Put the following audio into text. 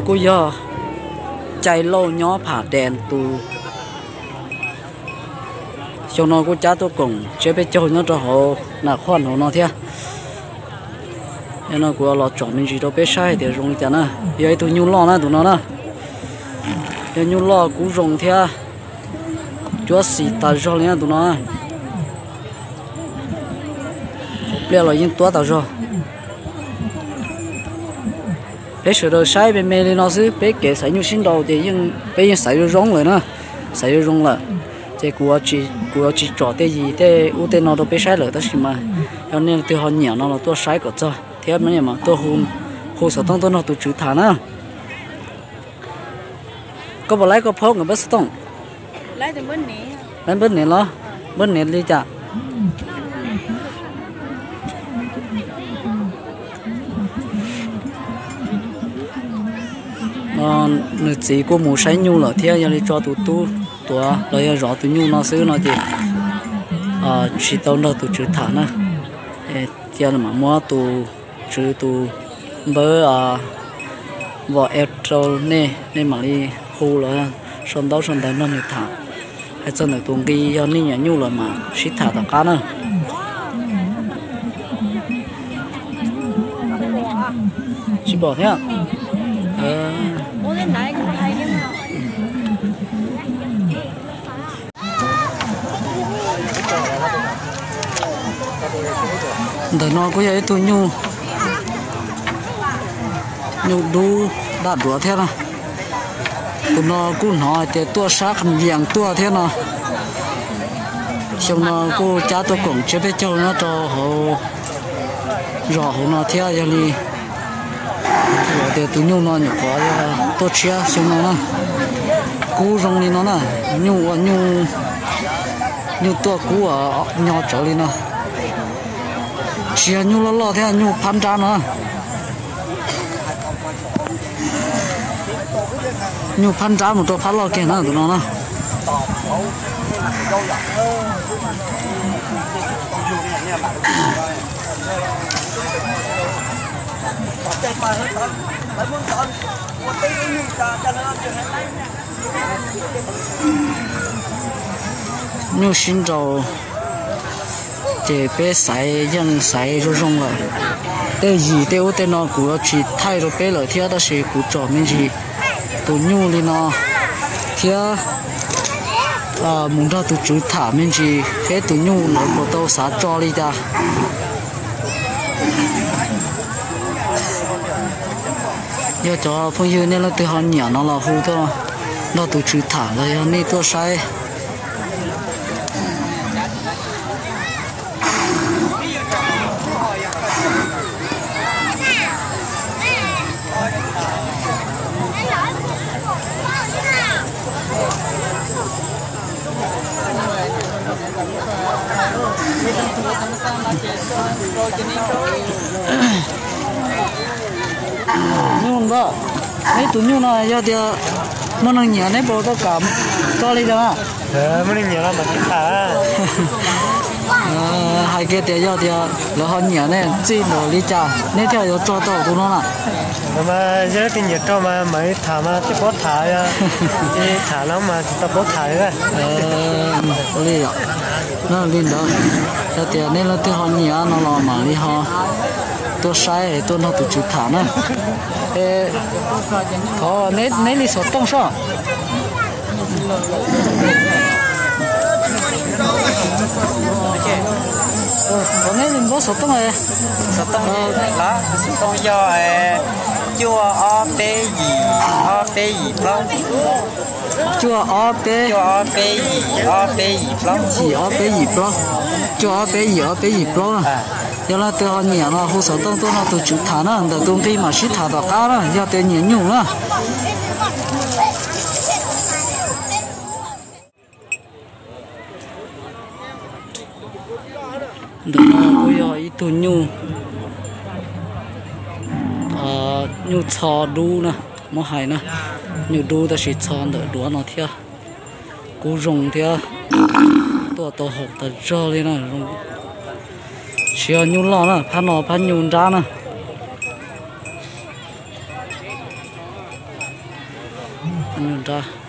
Kuj yog Cai Lauj nyob Pham Des tus. Xyoo no kuj cab tuaj koom tsiab peb caug nyob rau hauv Nas Khuaj hauv no thiab. Yog no kuv los tsom me ntsis rau peb saib hais tias zoo li cas na. Yog ib tug nyuj loj na tus no na. Yog nyuj loj kub zoo thiab cuab xis tas zog li na tus no. Pliaj los yeej tuab tas zog. Peb sawv daws saib me me li no xwb, peb kev xaiv nyuj sib nrau ces peb yeej xaiv zoo zoo lawm na, xaiv zoo zoo lawm. Ces kuv yuav tsis tsom tej yim tej ub tej no rau peb saib lawm, tab sis mas yog nej leej twg ho nyiam no los tuaj saib kom txog thiab, tuaj hu xov tooj tuaj nrog tus tswv tham na. Koj puas laib koj phob nkawd npawb xov tooj? Laib npawb niam los? Npawb niam li cas? Nws txiv kuj mus saib nyuj lawm thiab, yog li tso tus tub tuav los yog zov tus nyuj no xwb no ces tsis tau nrog tus tswv tham na. Cia mam muab tus tswv tus npawb vos e rau nej, nej mam li hu los sau ntaub sau ntawv nrog nws tham. Hais txog ntawm tus nqi, yog nej nyiam nyuj lawm mas sib tham tom qab na. Tsis pom thiab. Ntawm no kuj yog ib tug nyuj, nyuj dub daj duav thiab na. Tus no kuj hnov hais tias tuaj sab qhov yees tuaj thiab no. Xyoo no kuj cab tuaj koom tsiab peb caug nyob rau hauv zos hauv no thiab, yog li tias tus nyuj no nyuam qhuav yog tuaj tshiab xyoo no na. Kub zoo li no na, nyuj ua nyuj, nyuj tuaj kub nyo tsawv li no. Tsis yog nyuj loj loj thiab, nyuj phab nrab no. Nyuj phab nrab mus rau phab loj kiag na tus no na. Nyuj sib nrau ces peb xaiv yeej xaiv zoo zoo lawm. Tej yim tej ub tej no kuv yuav tsis thaij rau peb lawm thiab, tab sis kuv tsom me ntsis tus nyuj li no thiab mus nrog tus tswv tham me ntsis seb tus nyuj lawv puas tau xav tso li cas. Yog cov phooj ywg nej leej twg ho nyiam no los hu tuaj nrog tus tswv tham los yog nej tuaj saib. Nyuj npawg, neb tus nyuj no yog tias muaj neeg nyiam neb puas tau kam tso li cas na? Hais kiag tias yog tias lawv ho nyiam ne, txij npaum li cas neb thiaj yuav tso tau tus no na? Yog leej twg nyiam raug mas mam li tham mas thiaj paub tham, tham los mas tsis tau paub tham li. Ua li yom, li ntawd, yog tias nej leej twg ho nyiam no los mam li ho tuaj saib tuaj nrog tus tswv tham na. Thov neb li xov tooj soj. Thov neb li npawb xov tooj. Xov tooj los, xov tooj yog cuaj ob peb yim, ob peb yim plaub. Cuaj ob peb, yim ob peb yim plaub, cuaj ob peb yim ob peb yim plaub na. Yog leej twg ho nyiam no hu xov tooj tuaj nrog tus tswv tham na, ntawm tus nqi mam sib tham tom qab na, yog tias nyiam nyuj na. Ntawm no kuj yog ib tug nyuj, nyuj txho dub na, muab hais na, nyuj dub tab sis txho ntawm duav no thiab. Kub zoo thiab tuaj tau haum tas zog li na. Tsis yog nyuj loj na, phab no phab nyuj nrab na. Nyuj nrab.